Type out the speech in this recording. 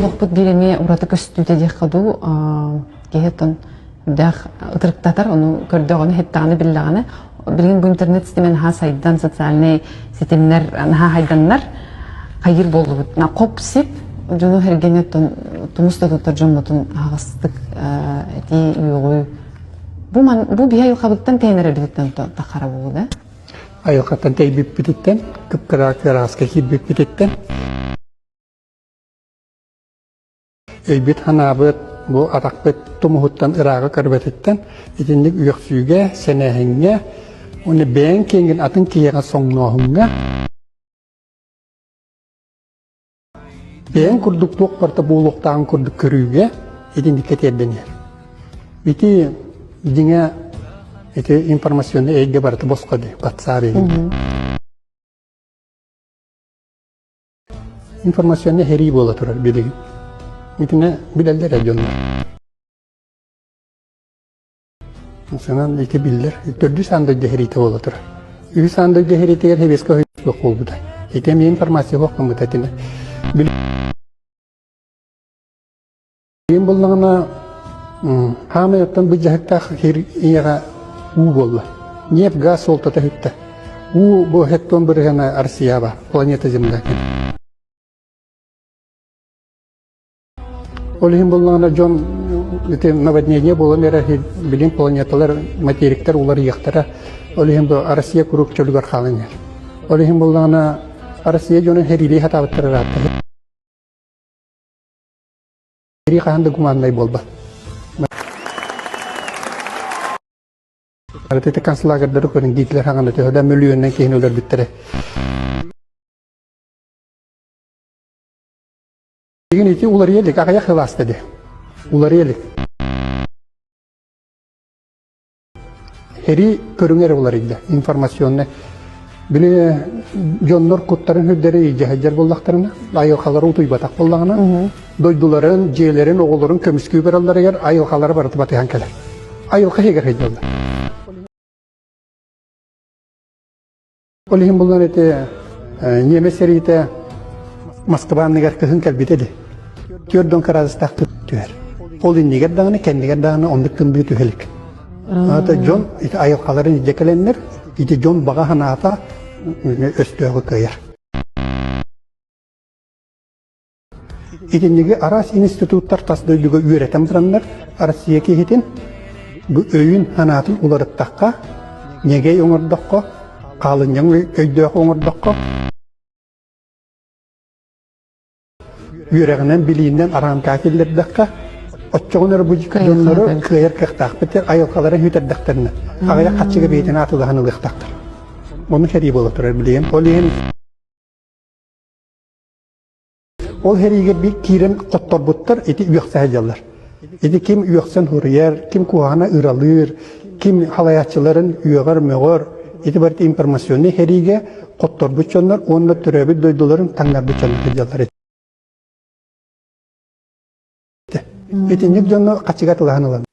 олохпут биир эмиэ ураты көстүүтэ диэххэ дуу, киһи оттон дээх ытырыктатар, ону көрдөҕүнэ, иһиттэҕинэ, биллэҕинэ, билигин бу интернет ситимэ наһаа сайдан, социальнай ситимнэр наһаа хайданнар, хайыыр буоллубут. На хоп-сип дьону эргэни оттон тумус да туттар дьоммутун аһаҕастык этии үөҕүү бу ман бу биһи айылҕабыттан тэйэн эрэрбититтэн тахара буолуо да Айылҕаттан тэйбиппититтэн, кып-кыра кырааска киирбиппититтэн өйбүт-санаабыт бу атахпыт тумуһуттан ырааҕы көрбөтүттэн итинник үөхсүүгэ, сэнээһиҥҥэ уонна бэйэҥ киэҥҥин атын киһиэхэ соҥнооһуҥҥа бэйэҥ курдук туох барыта буолуохтааҕын курдук көрүүгэ итинниккэ тиэрдэн иһэр. Ити дьиҥэ ити информационнай эйгэ барыта босхо дии, батсаар иһин. Информационнай сэрии буола турар билигин. Итинэ билэллэр ээ дьоннор. Санаан ити биллэр. Төрдүс аан дойду сэриитэ буола турар. Үһүс аан дойду сэриитигэр сэбиэскэй суох буолбута. Ити эмиэ информация суох гыммыта итинэ. Билигин буллаҕына хаамай оттон былдьаһыктаах ийэҕэ уу буолла. Ньиэп, газ суолтата сүттэ. Уу бу хеттон бырыһыана Россияба, планета Земля. Ол иһин буллаҕына дьон ити наводнение буолан эрэр билин планеталар, материктар уларыйыахтара. Ол иһин бу Россия куруук чөлүгэр хаалан иһэр. Ол иһин буллаҕына Россия дьоно сэриилии сатаабыттара ыраатта. Сэрии хаһан да гуманнай буолбат. Ити концлагердары көрүн Гитлер хаҕана төһөлөө мөлүйүөннэн киһини өлөрбүттэрэ. Билигин ити уларыйа илик, аҕыйах сыл ааста дии. Уларыйа илик. Сэрии көрүҥэ эрэ уларыйда, информационнай. Били дьоннор куттарын үрдэри илдьэ сылдьар буоллахтарына, айылҕалара утуйбатах буоллаҕына, дойдуларын, дьиэлэрин, оҕолорун көмүскүү баралларыгар айылҕалара барыта батыһан кэлэр. Айылҕа иһигэр сылдьаллар. Ол иһин булан ити ньиэмэс сэриитэ Москва анныгар кыһын кэлбитэ ди. Түөрт кыраадыстаах түһэр. Ол иннигэр даҕаны, кэннигэр даҕаны оннук тымныы түһэ илик. Ата дьон ити айылҕаларын илдьэ кэлэннэр, ити дьон баҕа санаата өстөөҕү кыайар. Итинниги араас институттар тас дойдуга үөрэтэн бараннар, Россия киһитин бу өйүн-санаатын уларыттахха, ньэгэй оҥордоххо, хаалынньаҥ өйдөөх оҥордоххо, үөрэҕинэн, билиинэн араанкаа киллэрдэххэ, оччоҕуна эрэ бу дьоннору кыайар кыахтаахпыт, айылҕаларын сүтэрдэхтэринэ, аҕыйах хаччыга бэйэтин аатылаһан ылыахтаахтар. Ону сэрии буола турар билигин. Ол иһин Ол сэриигэ биир киирэн хотторбуттар ити үөхсэ сылдьаллар. Ити ким үөхсэн суруйар, ким куһаҕана ыралыыр, ким халайааччыларын үөҕэр-мөҕөр, ити барыта информационнай сэриигэ хотторбут дьоннор уонна төрөөбүт дойдуларын таҥнарбыт дьоннор сылдьаллар этэ. Итинник дьону хачыга тылаһан ылан.